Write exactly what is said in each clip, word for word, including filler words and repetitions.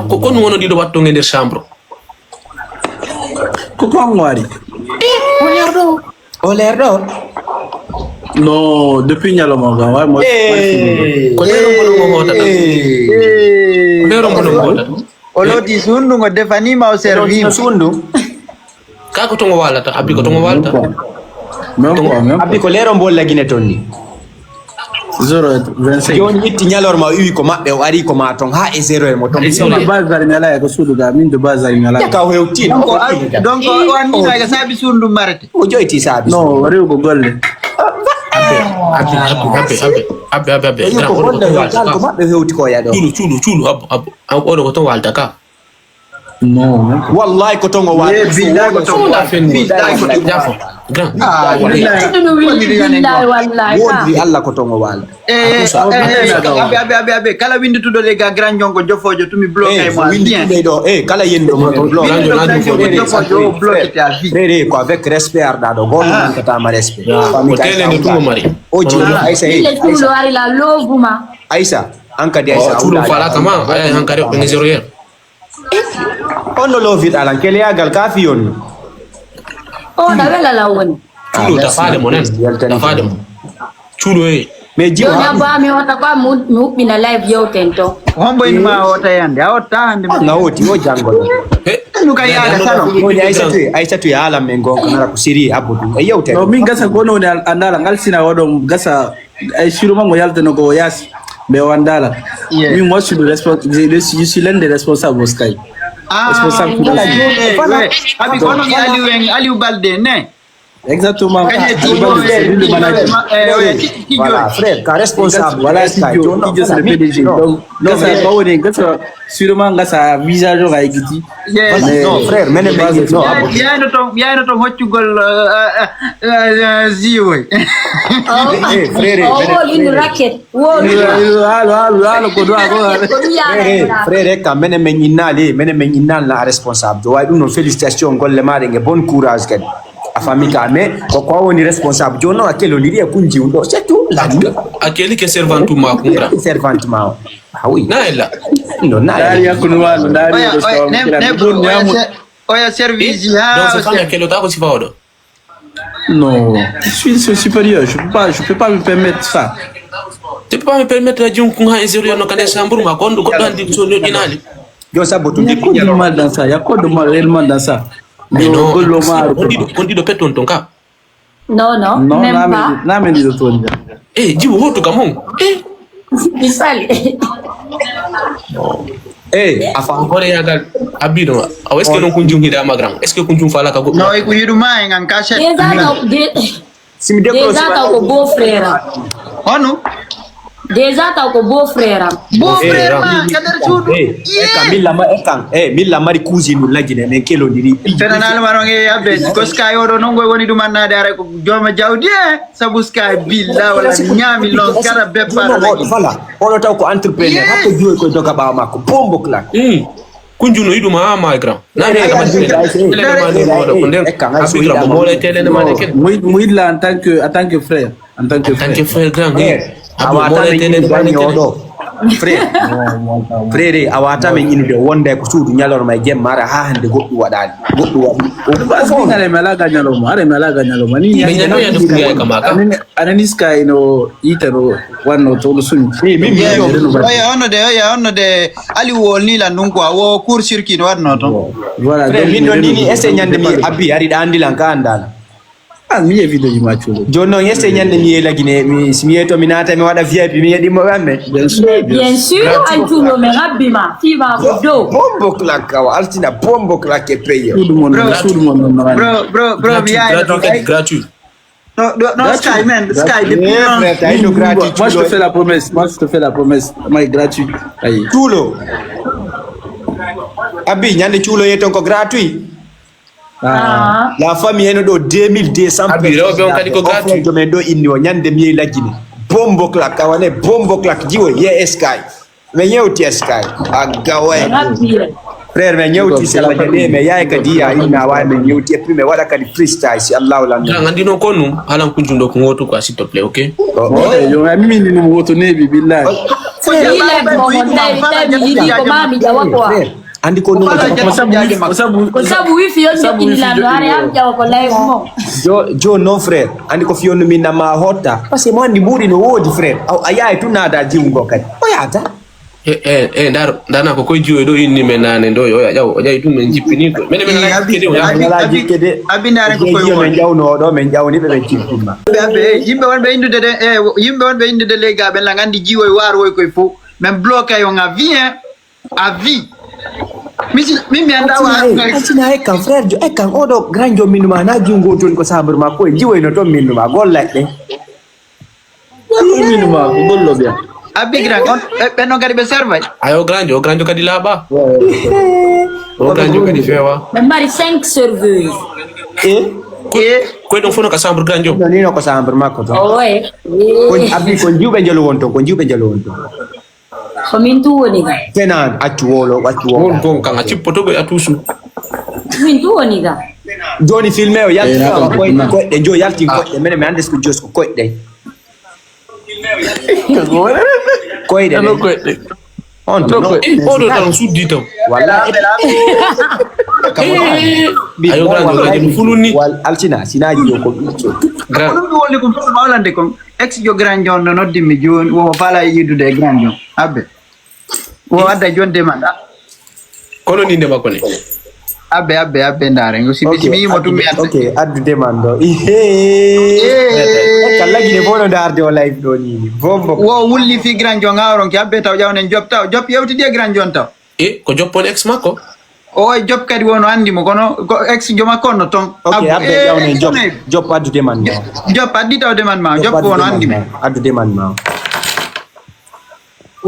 Ko, ko ɗum wonno ɗiɗo watto nge nder chambre. Ko kon wari? O leer ɗo. No, depuis ñalawma ga, way mo. Ko ɗeɗo mbono ngo hootata. Ko ɗeɗo mbono ngo hootata. O looti suundu ngo defanima o servima. Sundu. Ka ko to ngo waalata, Abbi, ko to ngo waalata. Même pas, même Abbi, ko leero mbolla Gine ton ni. Zéro vingt-cinq. Joni itti ñalorma o iwi ko maɓɓe, o ari ko ma ton ha e zéro e mo ton. E zéro. Base ari mi ala ko suudu ga, min de base ari mi ala. Ka o hewti. Donc o ar- donc o andi ka saabi suundu marete. O joyti saabi. No, o rew ko golle. Abbi, Abbi, Abbi, Abbi, Abbi, Abbi, Abbi. Ko golle, ko maɓɓe hewti ko yaɗo. Cuuɗu, cuuɗu, cuuɗu, Abbi, Abbi. Oɗo ko to waalata ka. No. Wallahi ko tongo wala. Ye billahi ko tongo. Ɗa fen. Jafo, jafo. Grand. Ah, Ɗum no windi billahi wallahi ka. Wodi Allah ko tongo wala. Eh, eh, Abusa, eh, abusa, eh, abusa. Abe, abe, abe, abe. Kala windutuɗo le ga grand jonko jofojo tumi bloqué mo à vie. Windutuɗo ɗo, eh, kala yendo mo bloqué. Grand jonko, grand jonko. Jofojo bloqué à vie. Frère, ko avec respect arɗa ɗo. Gono mankata ma respect. Ko tele nde tungo mari. O ji Aïssa, eh, Bille cuulo ari la lovuma. Aïssa, an kadi Aïssa. Cuuɗo fala kama, ay hankare ko nigérien. On no lovir alan keleyagal ka fi on. O da wela la woni. Cuuɗo tafaade mo nan. Tafaade mo. Cuuɗo e. Mais jiwa. Joni abba mi wota ko mi huɓɓina live yewten to. Hombo inma a wota yande, a wotta hande ma. Nga woti o jango. He. Nuka yaga salo. Woni Aïssatou, Aïssatou ya alam men gonka nara ko siri abudu. E yewte. No min gasa ko no ne andala ngal sina wado gasa ay siro mango yalta no ko yasi be wandala. Yeah. Min moi je suis le responsable, je suis l'un des responsables au Sky. Ah, Responsable voilà, financier. eh, ouais. Abi kono mi Aliou en, Aliou Balde ne. Exactement. Kanye Aliou Timo, Balde, c'est lui le eh, manager. eh, eh, ki- ki- Voilà, frère, ka responsable. Voilà, Sky, Tidjo, tu vois, Tidjo, c'est le P D G. non, Donc, non, gasa mais- ba woni gasa sûrement gasa visage o ga giti. Yes. Voilà, non, frère, mene Base mene no de- abu. Yayno ton, yayno ton hoccugol eh, eh, eh, ziwoy. Eh, frère, O mene- woli une raquette. Woli. Halo halo halo ko do ko. Ko ɗum Frère, yaara. frère, ka mene men innali, mene men innal na responsable. Way ɗum non, félicitation, golle maɗa nge, bon courage kadi. A famille ka, mais ko ko woni responsable jono a kelondiri e kunji undo, c'est tout. La A keli ke servante ma kunga. Servante ma. Ah oui. Na ella. No na. Dari yakunu wano dari Oya, ko oya, nem, nem, oya, se- oya service ha. Donc c'est pas kelo ta ko sifa odo. Non, je suis son supérieur, je peux pas, je peux pas me permettre ça. Tu peux pas me permettre de dire qu'on a un zéro no kane sambur ma kondo ko dan di so no dinali. Yo sabotu Il y a ndi quoi de mal dans ça? Il y a quoi de mal réellement dans ça? Mais non. Gollo ma- On dit on dit de pète ton ton cas. Non, non, Non, même na pas. me na me di to nya. Eh, dis au tout kamon. Eh. Mi sali. Eh, Afa encore yagal abido. Aw est-ce que non kunjum hida magram? Est-ce que kunjum fala ka go? No, e ko yiɗuma en en cachette. Déjà ka de- si mi déjà décroche. Ka ko beau frère. Hono? Déjà ka ko beau frère am. Beau Eh, frère ram. Ma ka nder suudu. Eh, eh, ka milla ma e kan. Eh, milla mari cousine lagine men kelondiri. Tenanal maro nge abbe ko Sky oɗo non ngoy woni ɗum annade ara ko jooma jawdi e sabu Sky billa wala ñaami lon kara beppa. Voilà, oɗo taw ko entrepreneur. Yes. Hakko joy ko doga ɓawa makko. Bombo claque. Hmm. Kunjum no yiɗuma ha ma grand. Na mi ka ma. Tele ma ni mo ko nden. Abidra mo mole tele ne ma ne ken. Muid muid la en tant que en tant que frère, en tant que En tant que frère. Frère grand. Eh, a Abi wata mole men tele ne ma ne inude ken. Oɗo. Frère. Frère, a wata men inude wonde ko suudu ñalorma e jemma ara ha hande goɗɗum waɗani. Goɗɗum waɗi. Bas ni ngale mala ga ñaloma, are mala ga ñaloma. Ni Mais ñande yande ko yaay kama ka. Anani Sky no ita no wanno to no sumi. Eh, min mi yo. Oya onno de, oya onno de Aliou wol ni lan ɗum quoi, wo court circuit no waɗno toon. Voilà. Frère, min ɗon nini ese ñande mi abbi ari ɗa andi lan ka andala. Ah, mi e vidéo ji ma cuuɗo. Joni noon ese ñande mi yelagine mi si mi yeto mi naata mi waɗa V I P mi yeɗimo ɓanne. Bien sûr. Bien sûr, an cuuɗo mi rabbi ma, fii ma ko dow. Bombo claque awa altina bombo claque e paye. Suudu mon non, suudu mon non. Bro, bro, bro, mi yaayno Gratuit toon kadi kay. gratuit. No, no, no, Sky man, Sky depuis non. Tawi no gratuit Moi je te cuuɗo. Fais la promesse, moi je te fais la promesse. Moi gratuit. Ayi. Cuuɗo. Abbi ñande cuuɗo yeton ko gratuit. Ah. La famille eno ɗo deux mille deux cents. Abi, rewɓe on kadi ko gratuit. Jomen ɗo inni o ñande mi yehi laggine. Bombo claque awane bombo claque jiwo ye Sky. Mi yewti Sky. Aggawe. Rabbi. Frère mi yewti semaine ɗe mi yahi kadi ya inna wawi mi yewti et puis mi waɗa kadi freestyle si Allahu lanno. Grand andi noon ko num halan kunjum ɗo ko ngotu quoi s'il te plaît, ok? Yo mi min ni mo woto nebi billahi. Frère, andi ko non, ko sabu wifi on jokkini lando are am ƴawa ko live mo. Jo jo non, frère, andi ko fiyo no min nama hotta, parce que mo andi mbuɗi no wodi, frère. Aw a yaay tun naada jiwgo kadi o yaata. E e e ndar ndana ko koye jiwoy ɗo inni men nane ɗo, o ƴaw o ƴawi ɗum, men jippini ko mene men ala jikke de o yaha. Ala jikke de. Abinare ko koye won men ƴawno ɗo, men ƴawni ɓe, ɓe jippima. Abe abe, yimɓe wonɓe innude de e yimɓe wonɓe innude leygaɓe lan andi jiwoy war woy koye fof. Men bloqué yo nga vie. A vie. Misi min mi anda wa. Altina e kan frère jo e kan oɗo grand jo minuma na jungo ton ko sabre ma ko e jiwoy no ton minuma golla ɗe. Minuma ko gollo biya. A big grand on ɓe no gari ɓe servay. Ayo grand jo grand jo kadi laaɓa. O grand jo kadi fewa. Ɓe mari cinq serveurs. E e koye ɗon fof no ka chambre grand jo. Nonino ko chambre makko ton. Oye. Ko abi ko jiwɓe jalo won ton, ko jiwɓe jalo won ton. Ko min tu woni ga. Tenan accu wolo accu wolo. Won gon kan a cippoto go a tusu. Min tu woni ga. Joni filme o yalti koyɗe jo yalti koyɗe mene mi andes ko jos ko koyɗe. Koyɗe no koyɗe. On to no. Oɗo tan suddi tan. Walla. Ayo grand o kadi no fulunni. Wal altina sinaji yo ko. Grand. Ko ɗum mi woni ko fof mawlande kon. Ex jo grand jon no noddimmi joni womo faala yiidude e grand jon abbe. Wo adda jonde maɗa. Kono ni nde makko ne. Abbe abbe abbe ndare ngo si bisimi mo tummi adda. Ok addude man do ihe. Kala gine bono darde o live do ni ni bombo. Wo wulli fi grand jon ngawron ki abbe taw jawnen job taw job yewtidi e grand jon taw. E ko job on ex makko. O job kadi wono andi mo kono ko ex jo makko no ton. Ok abbe jawnen job. Job addude man do. Job addi taw de man ma job wono andi mo. Addude man ma. O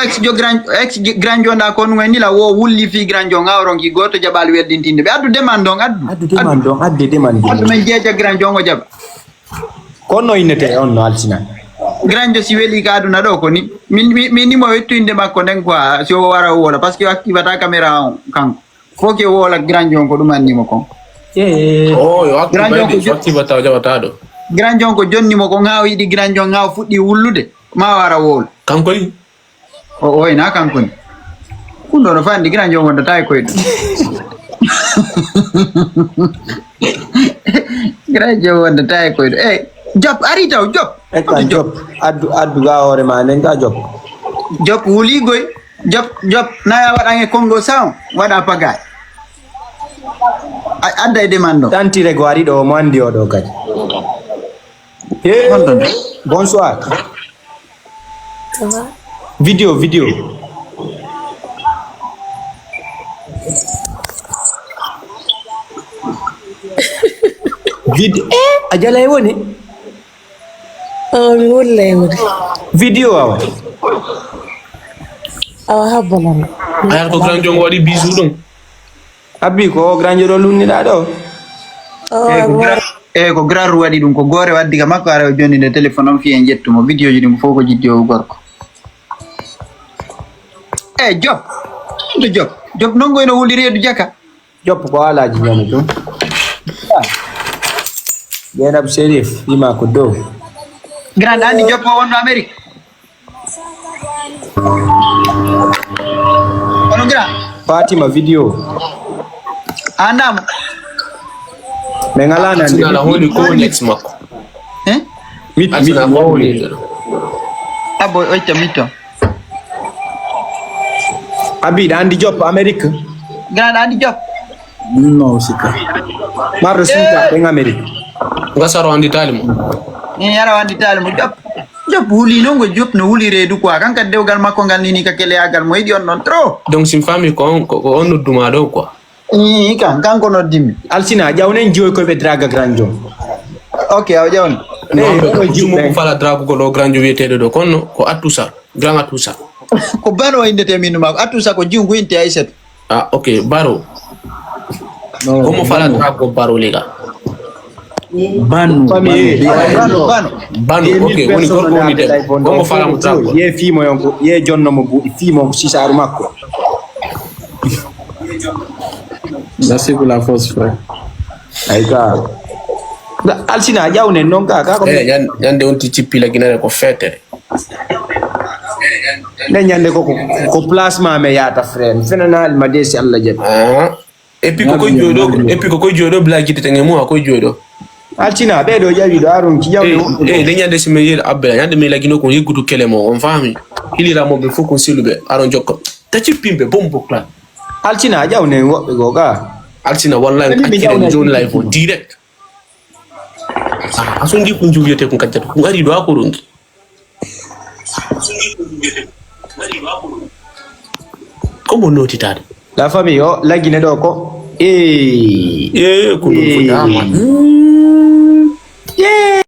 ex jo grand ex grand jonda ko nunga nila wo wulli fi grand jonga o ronki goto jabal weddintinde be addu deman don addu. Addu deman don addu deman don. Addu men jeja grand jongo jaba. Kono innete on no alsina. Grand jo si weli ka aduna do ko ni min min ni mo wettu inde makko den quoi si o wara o wola parce que o activata caméra on kanko. Fof ke woola grand jon ko ɗum annimo kon. Grand jon ko jonnimo kon haa o yiɗi grand jon haa o fuɗɗi wullude ma wara woola. Kanko ni. O oyna kanko ni. Kunɗo no fandi grand jon wondata e koye ɗum. Grand jon wondata e koye ɗum e jop ari taw jop. Ekka jop. Addu addu ga hoore ma nden ga jop. Jop wuli goy. Jop jop naya waɗan e kongo saw waɗa pagay. Adda e demande o. Tantire go ari ɗo mo andi o ɗo kadi. Bonsoir. Vidéo vidéo. Vidéo a jalay woni. O mi wullay wuri. Vidéo awa. Awa habbalano. Ayata ko grand jongo waɗi bisu ɗum. Abbi ko o grand joɗo lunniɗa ɗo. Eyi ko grand waɗi ɗum ko gore waddi ka makko ara o jonni nde téléphone on fiye jettu mo vidéo ji ɗum fof ko jiddi o gorko. Eyi job. Job job non goyno wuli reedu jaka. Joppo ko alaaji ñami ɗum. Jeynab Serif wima ko dow. Grand andi joppo wonno Amérique. Ono grand. Fatima vidéo. Andama. Min ala nande. Ala holi ko next makko. Hein? Mit mit. Abbo oita mito. Abi da andi jop Amerique. Grand andi jop. No sika. Marre suka en Amerique. Ngasaro andi talimo. Ni yara andi talimo jop. Jop wuli no ngo jop no wuli redu quoi kan ka dewgal makko ngal nini ka kele agal mo idi on non trop. Donc sim famille ko on ko on duma do quoi. Ii kan kanko noddimi. Alsina ƴawnen jiwoy koy ɓe draga grand jom. Ok aw ƴawni. Jummo ko fala drago ko ɗo grand jom wiyeteɗo ɗo konno ko attusa grand attusa. Ko bano o innete min numako attusa ko jiw ngu inte aysatu. Ah ok baro. Komo fala drago baro lega. Banu banu banu. Banu ok woni gorko woni de. Komo fala mo drago ye fimo yonko ye jonno mo buɗi fimo sisaru makko. Merci pour la force frère. Ay ka. Alsina ƴawnen noon ka ka ko. Ñande on ti cippila ginare ko fetere. Nde ñande ko, ko, ko place ma me yaata, frère. Fenana alma de si Allah jaɓi. Ah. Et puis ko koy jooɗo, et puis ko koy jooɗo, blague de tenge mo a koy jooɗo. Altina, ɓe ɗo ƴawi ɗo, aron ki ƴawde Eh, woɓɓe eh, goo. Nde ñande si mi yehi Abbela, ñande mi lagino kon yeggudu kele mo, on faami. Hilira mo ɓe fof kon selluɓe, aron jokka. Taci pimɓe, bom bokla. Altina, a ƴawne woɓɓe goo ga. Altina, wallahi, Kadi mi accire ƴawna John ki. Live on direct. Ah, a sundi kun jowiyete kun kadi, kun ari ɗo a korongi. Ko mo notitade. La famille, o laggine ɗo ko. Eh. Eh, ko ɗum fuɗɗama.